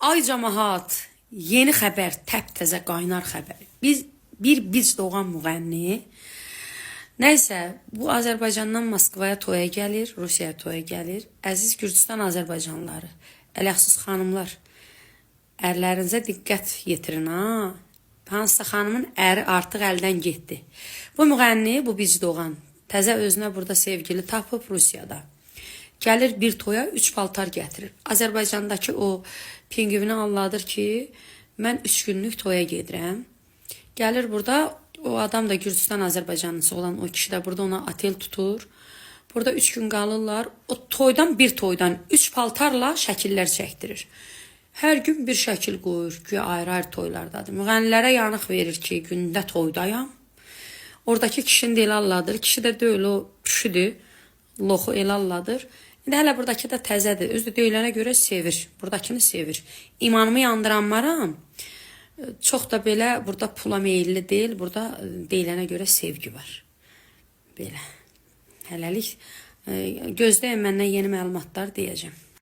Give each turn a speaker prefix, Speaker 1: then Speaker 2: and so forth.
Speaker 1: Ay camaat, yeni xəbər, təptəzə qaynar xəbər. Biz bir biz doğan müğənni. Nəysə, bu Azərbaycandan Moskvaya toya gəlir, Rusiyaya toya gəlir. Əziz Gürcüstan Azərbaycanlıları, ələxsus xanımlar, ərlərinizə diqqət yetirin ha. Hansısa xanımın əri artıq əldən getdi. Bu müğənni, bu biz doğan, təzə özünə burada sevgili tapıb Rusiyada. Gəlir bir toya 3 paltar gətirir. Azərbaycandakı o pingvini anladır ki, mən 3 günlük toya gedirəm. Gəlir burada o adam da Gürcüstan Azərbaycanlısı olan o kişi də burada ona otel tutur. Burada 3 gün qalırlar. O toydan bir toydan 3 paltarla şəkillər çəkdirir. Hər gün bir şəkil qoyur, güya ayrı-ayrı toylardadır. Müğənnilərə yanıq verir ki, gündə toydayam. Oradakı kişini də elə alladır. Kişi də deyil, o kişidir. Loxu elə alladır. İndi hələ buradakı da təzədir. Özü də deyilənə görə sevir. Buradakını sevir. İmanımı yandıranmaram. Çox da belə burada pula meyilli deyil. Burada deyilənə görə sevgi var. Belə. Hələlik gözləyin məndən yeni məlumatlar deyəcəm.